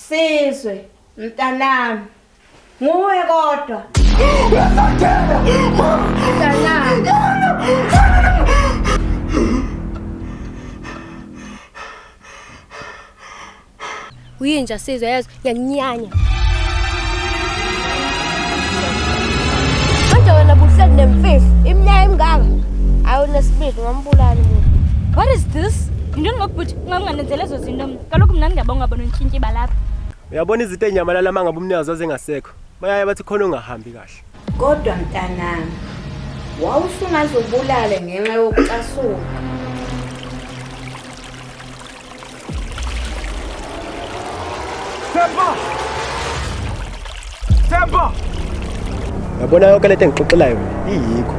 Sizwe mntanami. Nguwe kodwa. Uyasathela! Mntanami. Uyinja Sizwe yazi ngiyakunyanya. Manje wena buhleli nemfihlo iminyaka emingaka. Hayi unesibindi ungambulala umuntu. What is this? Yintoni ngoku bhuti? Unganenzela ezo zinto mna. Kaloku mna ndingabonga bona untyintyiba lapha. Uyabona izinto ey'nyamalala uma ngabe umnikazi wazengasekho. Bayaye bathi khona ongahambi kahle. Kodwa mntanami, wawusungaze ubulale ngenxa yokucasuka. Themba! Themba! Uyabona yonke lento engixoxela yona iyikho.